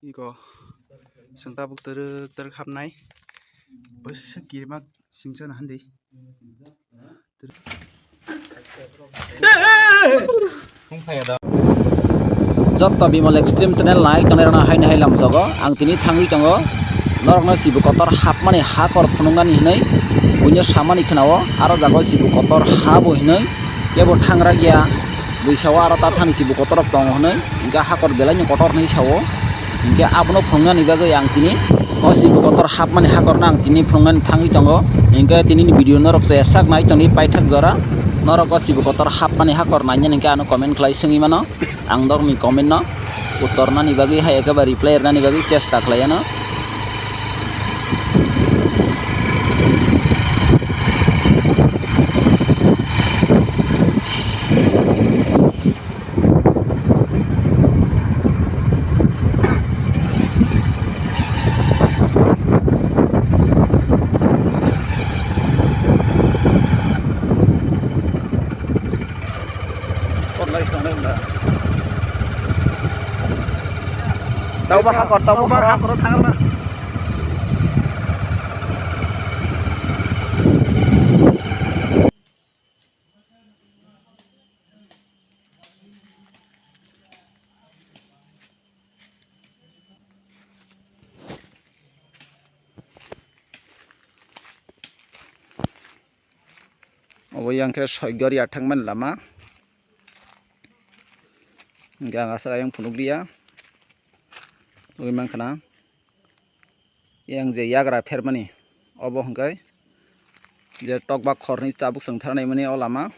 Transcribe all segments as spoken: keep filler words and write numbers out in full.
Iko. Seng tabuk teruk teruk hapnai. Boisa kirima singsa na handi. Jotto Bimal Extreme channel nai tongnai rokno haino hai lamsogo. Ang tini thangwi tongo norokno Sibu Kotor hapmani hakor phunuknani hinwi buino samani khwnao. Aro jago Sibu Kotor ha bo hinwi kebo thangra gya. Buisao aro ta thani Sibu Kotor rok tongo hinwi, hingke hakor belai ni kotor hinwi sao. Hingke abono phunuknani bagwi ang tini o Sibu Kotor hapmani hakorno ang tini phunuknani thangwi tongo. Hingke tini ni video norok se sak nai tongdi paithak jora. Norok o Sibu Kotor hapmani hakor nainani hingke ano comment khlai sengwi mano. Ang norokni comment no uttor nani bagwi hai ekebare reply rwnani bagwi chesta khlai ano. Tauba hakor, tauba hakor. Obo yang khe Soigor ya thangmani lama. Hingke ang aswk ayang phunukliya. Nugwi mankha na. Yang je yagra phermani, obo hwnkhe je tokbak khorni tabuk chwng tharnaimani o lama.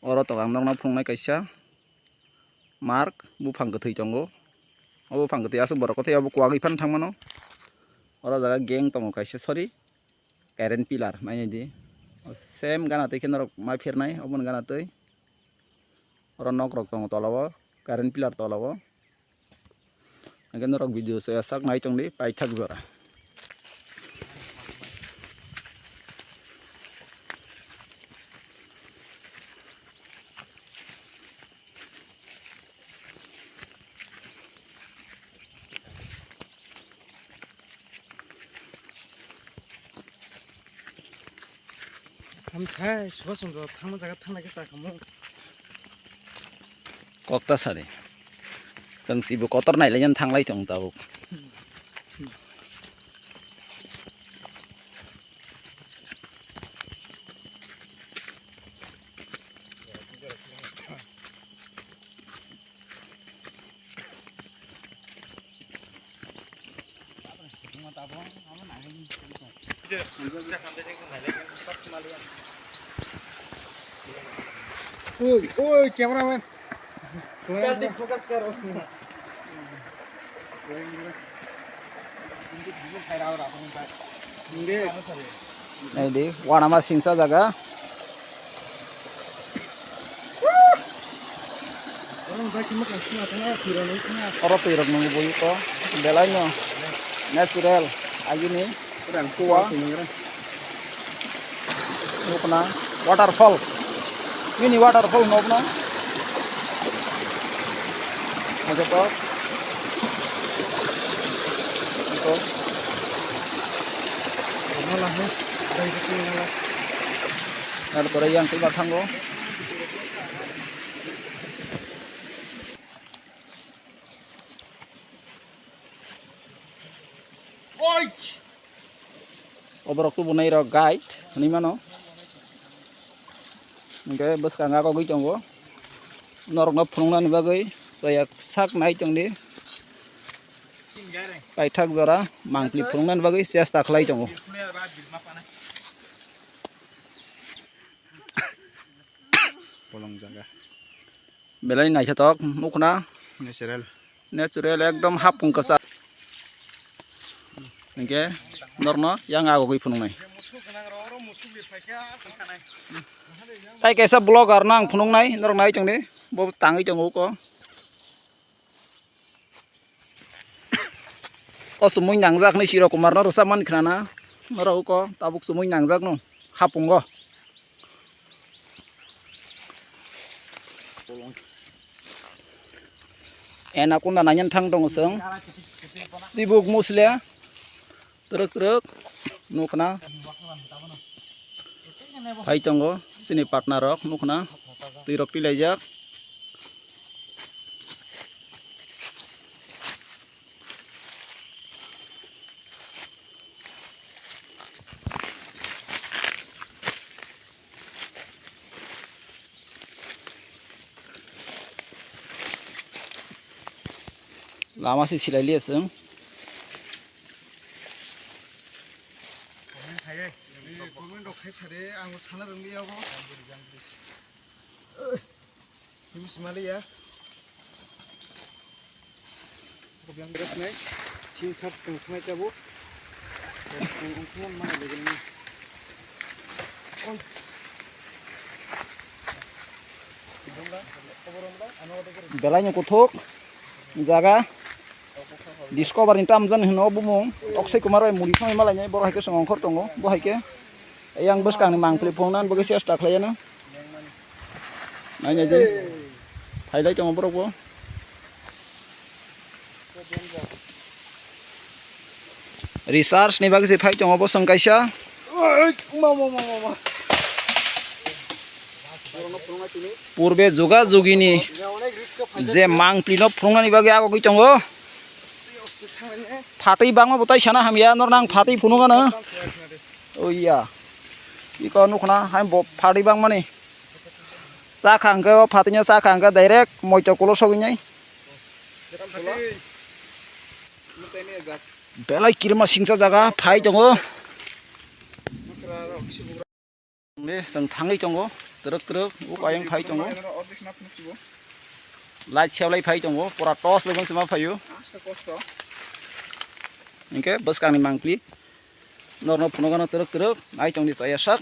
Oro tongo ang nokno phunuknai kaisa mark, buphang kwthwi tongo. O buphang kwthwi aswk borok kwthwi abo kwagwi phano thangmano. Oro jaga gang tongo kaisa, sorry, current pillar nainai di. Same gana twi khe norok mai phirnai, oboni gana twi. Oro nok rok tongo tola o, current pillar tola o. Hingke norok video se sak nai tongdi paithak jora. Hamsai, suba songjo, thangma jaga thangna khe chakhamu. Kokta sari. Chwng sibo kotor nailaiyan thanglai tong tabuk. Oi, oi, cameraman. Nai di, wanama singsa jaga. Oro twi rok nung bui ko belai no natural agini kuwa. Nukna waterfall, mini waterfall nukna. Joto. Tar pore yang twi thango. Oborok tubunai rok guide hinui mano. Hingke bwskango agogoi tongo. Norokno phunuknani bagwi soya sak nai tongdi. Paithak jora mangpli phunuknani bagwi chesta khlai tongo. Bolong jaga. Belai naithotok nukna. Natural. Natural ekdom hapung kwchak. Hingke norno yang agogoi phunuknai. Tai kaisa vlogger no ang phunuknai, norok nai tongdi. Bo tangwi tongo uko. O chumui nangjak hinui Siro Kumar no rwchapmani khnana. Norok uko tabuk chumui nangjak no hapungo. Anaconda nainani thang tongo chwng. Chibuk musle. Twrwk twrwk nukna. Phai tongo chini partner rok nukna. Twi rok twi laijak. Lama se silai liya chwng. Comment rok khai sade, ang sana rwngya bo. Hibu simaliya. Ko biang beres nai. Sin sar tong thanai tabo. Tong tong mana lagi ni. Oi. Belai ni kuthuk jaga. Discover ni tam jan hino bumung. Akshay Kumar bai muri thangwi malai nai, borok hai khe chwng ongkhor tongo. Bo hai khe yang bwskang ni mangpili phunukna bagwi chesta khlai ano. Nai nai di. Phailai tongo borok bo. Research ni bagwi se phai tongo bo chwng kaisa. Purbe juga jugini je mangpili no phunuknani bagwi agogwi tongo. Phatwi bangma bo tai sana hamya, nor nang phatwi phunukano. Oya. Iko nukna hai bo phatwi bangmani. Chakha hwnkhe o phatwino chakha hwnkhe direct moito kulo sogwi nai. Belai kirima singsa jaga phai tongo. Chwng thangwi tongo, twrwk twrwk, o ayang phai tongo. Light seblai phai tongo, pura torch bai se ma phaio. Hinkhe bwskangni mangpili norno phunukgano twrwk twrwk, nai tongdi chaya sak.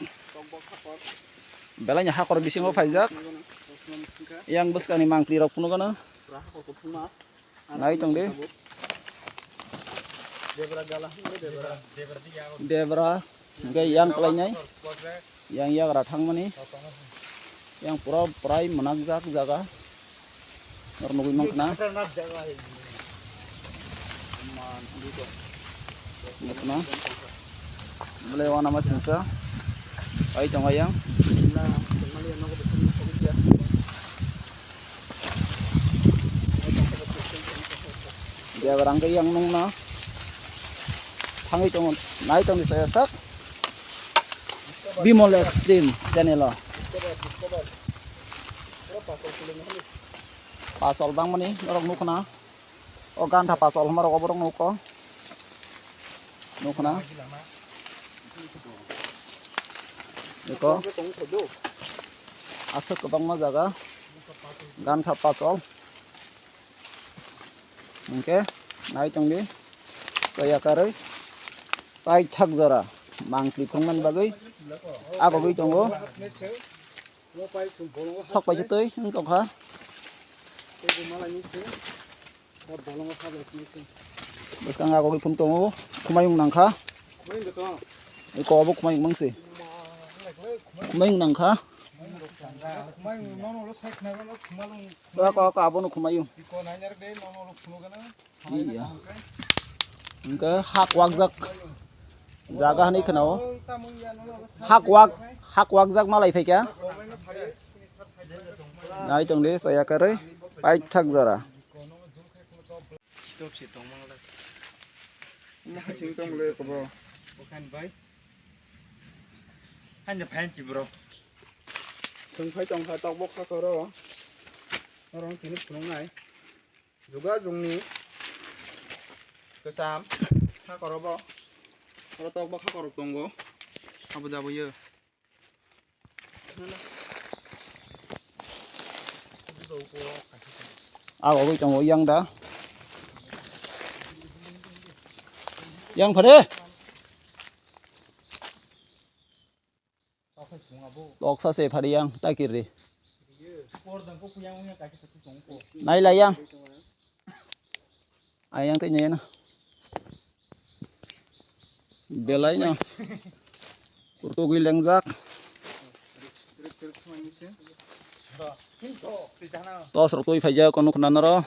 Belaini hakor bisingo phaijak. Yang bwskangni mangpili rok phunukgano. Nai tong di. Debra, hingke yang kelai nai. Yang yagra thangmani. Yang pura prai mwnakjak jaga. Oro nugui mankha na. Nukna. Belai wanama singsa. Ai tong ayang. Dia barang ke yang nungna. Thangwi tongo, nai tongdi saya sak. Bimol Extreme channel o. Pasol bangmani norok nukna. O gantha pasol hwnba rok oborok nuko. Nukhna. Eko. Aswk kwbangma jaga. Gantha pasol. Hwnkhe nai tongdi. Chaya karwi. Paithak jora. Mangpli phunuknani bagwi. Abagwi tongo. Sok pai twi wng tongkha. Bwskang agogwi phung tongo, khumai wng nangkha. Eko obo khumai wng mangse. Khumai wng nangkha. Eko, eko abono khumai wng. Iya. Hwnkhe hak wakjak jaga hinwi khwnao. Hak wak, hak wakjak malai phaikha. Nai tongdi chaya karwi paithak jora. Stop se tongmang lai. Omo hai sing tong le kobo. Okan bai. Hanya phain chi bro. Sung phai tong kha tok bok kha koro. Norong tini phunung nai. Juga jungni. Kesam. Kha koro bo. Oro tok bok kha koro tongo. Abo jabo yo. Agogwi tongo yang da. Yang phare. Toksa se phari yang takir ri. Nai lai yang. Ayang tei nyena. Belai no. Kurtugwi lengjak. Tos rok twi phaijak kono khna noro.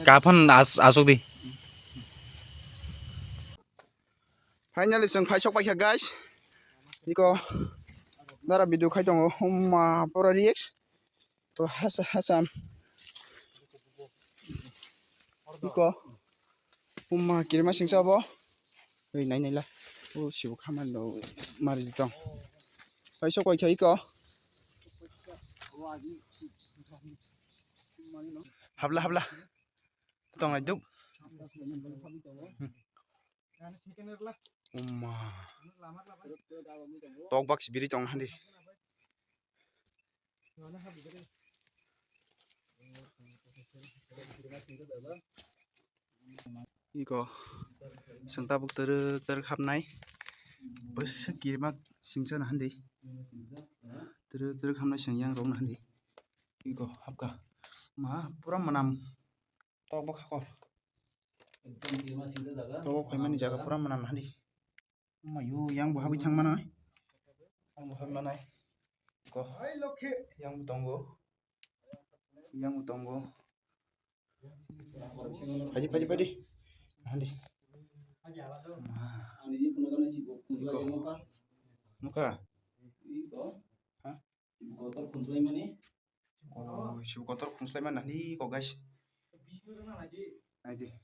Kaphan as-, asuk di. Finally, chwng phai sok paikha, guys. Iko dara video khai tongo. Umma, pura react. To hasa, hasam. Iko. Umma, kirima singsa bo. Oi, nai, nai la. O, sibo khaman do. Mari tong. Phai sok paikha iko. Habla, habla. Tong ai duk. Umma. Tok bak sibiri tong handi. Iko. Sengta buk teruk teruk hapnai. Bwswk kirima singsa na handi. Teruk teruk hapnai seng yang rok na handi. Iko hapka. Ma pura manam. Tok bok hakor. Tok bok phaimani jaga pura manam handi. Mayu yang bo habwi thang manai. Yang bo habwi manai. Ko. Yang bo tongo. Yang bo tongo. Phaidi, phaidi, phaidi. Handi. Ma. Iko. Nukha. Ha? Kotor khunslai mani. Oh, sibo kotor khunslai mani nani ko, guys. Naidi.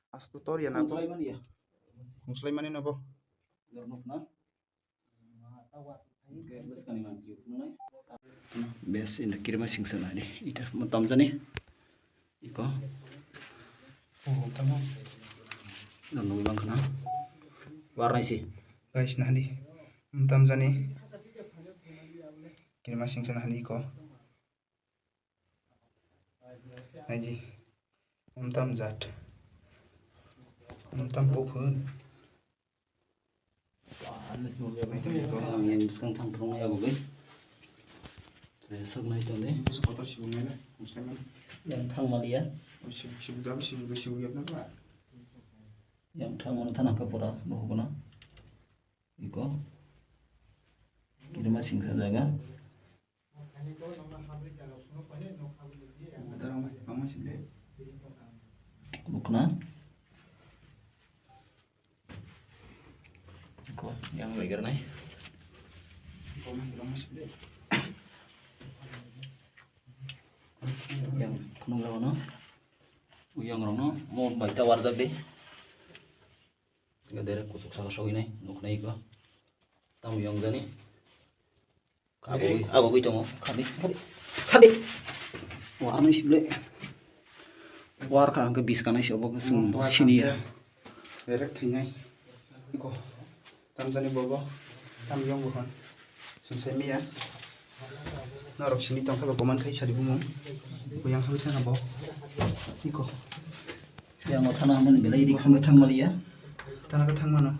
Astu tor ya nabo. Khunslai mani ya. Khunslai mani nabo. Dornok na. Oke, bwskangni manti khunai. Bes, inda kirima singsa nadi. Ita mo tamjani. Iko. Oh, tamo. Nang nugui bang khna. Warnai si. Guys, nahani. Tamjani. Kirima singsa nahani iko. Naidi. Umtam jat. Umtam puphun. Ang yang bwskang thang thang ya gogoi. Saya sok nai tong de. Kotor sibung nai na. Yang thang maliya. Sibung jam sibung sibung yap na ba. Yang thang mano thana ka pura buhubuna. Iko. Kirima singsa jaga. Bukna. Ko yang lagi nai. Yang kunung lawa no. Uyang rong no mo bai ta warjak de. Ga dere kusuk saka sogwi nai nuknai ko. Tamo yong jani. Abo gwi, abo gwi tongo. Khadi, khadi, khadi. War nai sible. War ka hwnkhe biska nai se obo sini ya. Direct thinai. Iko. Tamjani bobo. Tam yong buhan. Sung sai miya. Norok sini tongkha ba boman khai sadi bumung. Buyang hal thana bo. Iko. Yang thana man belai rik sung thang maliya. Thana ka thang mano.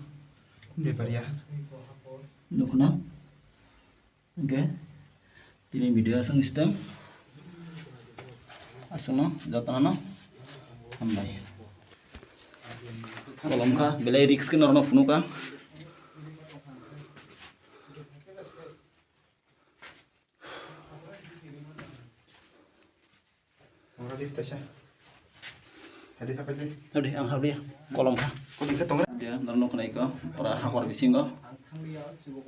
Bepar ya. Nukna. Oke. Tini video aswng istem. Aswngno jotono hambai. Kolom kha belai risk norno phunukha. Ora di tesa. Hadi hapa di? Hadi ang hapli kolom kha. Kodi kha tongra? Dia norno khna iko pura hakor bisingo.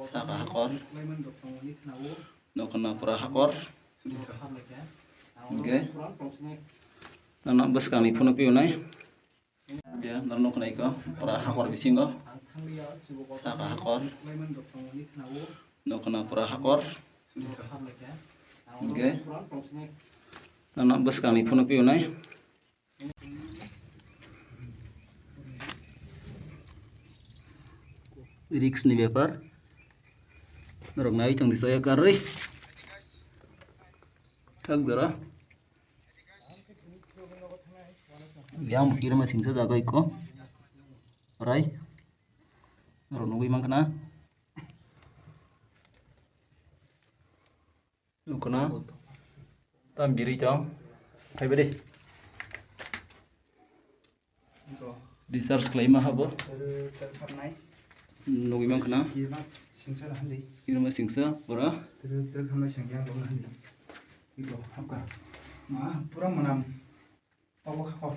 Saka hakor. Nokna pura hakor. Oke. Nana bwskangni phunukpio nai. Dia norno khna iko pura hakor bisingo. Saka hakor. Nokna pura hakor. Oke. Nana bwskangni phunukpio nai. Risk ni bepar. Norok nai tong di saya karwi. Thak dara. Yang bukir ma singsa jaga iko. Rai. Norok nugui mangkana. Nukuna. Tam biri tong. Khai bede. Research khlai ma habo. Nugwi mankha na. Kirima singsa na hali. Kirima singsa, pura. Turu, turu khamai sing yang dong na hali. Iko, hapka. Ma, pura manam. Obo hakor.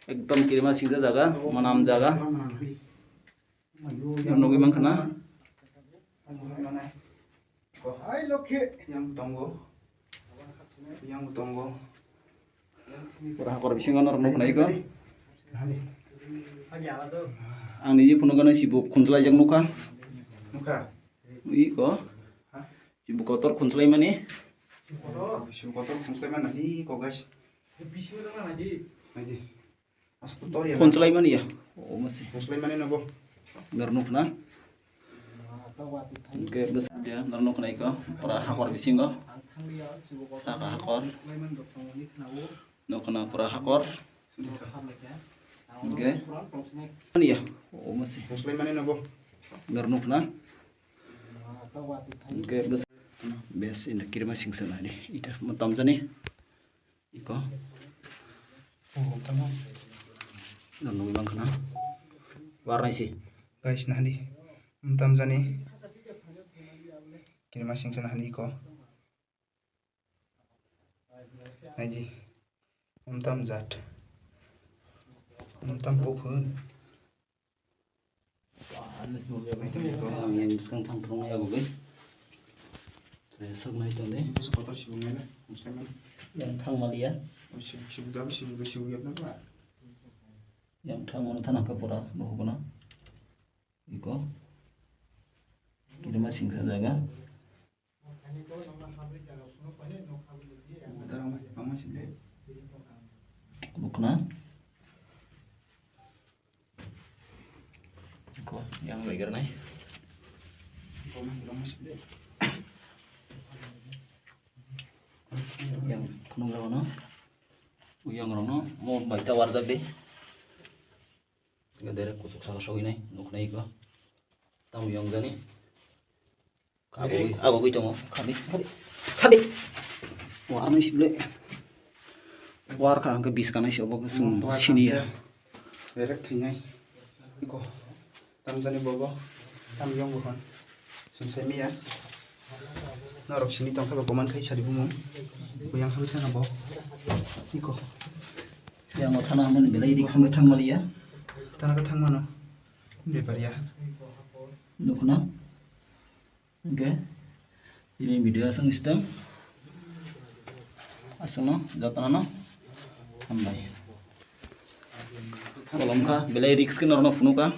Ekdom kirima singsa jaga, manam jaga. Pura manam hali. Nugwi mankha na. Hai lokhe yang tongo. Yang tongo. Pura hakor bisingo norok nukhnai ko. Ang niji phunukgano sibo khunjlaijak nukha. Nukha. Iko. Ha? Sibo kotor khunjlaimani. Sibo kotor khunjlaimani ko guys. Naidi. Khunjlaimani ya. O masi. Khunjlaimani nobo. Norok nukna. Hingke bwskango norok nuknai ko pura hakor bisingo. Saka hakor. Nukna pura hakor. Hingke. Mani ya. O masi. Khunjlaimani nobo. Norok nukna. Hingke bwskango. Bes inda kirima singsa nadi. Ita matamjani. Iko. Oh, tamo. Nugwi mankha na. Warnai si. Guys, nahani. Mtam jani. Kini masing sana hani iko. Naiji. Mtam jat. Mtam buphun. Ang yang bwskang thang phunuknai agugwi. Saya saknai tongdi. Bwswk kotor sibuknai le, bwskang. Yang thang maliya. Sibuk, sibuk, sibuk, sibuk, sibuk, sibuk, sibuk. Yang thang mani thana khe pura nuhugo na. Iko. Kirima singsa jaga. Bukna. Yang bai garnai. Yang phunuk rok no. Yang rok no. Mo bai ta warjak de. Ga direct kusuk saka sogwi nai. Nuknai ko. Tamo yang jani. Agogwi, agogwi tongo. Khadi, khadi, khadi. Warnai si ble. Warkha hwnkhe biskanai si obo chwng siniya. Direct thwinai. Iko. Tamjani bobo. Tamyong bohon. Chwng saimaya. Norok sini tongkha ba koman khai sadi bumung. Buyang habai thana bo. Iko. Yang thana mani belai rik sangwi thangmaliya. Thana khe thangmano. Bepariya. Nukna. Hingke, tini video aswk ni sitwng. Aswkno jotono hambai. Kolom kha, belai risk khe norokno phunukha.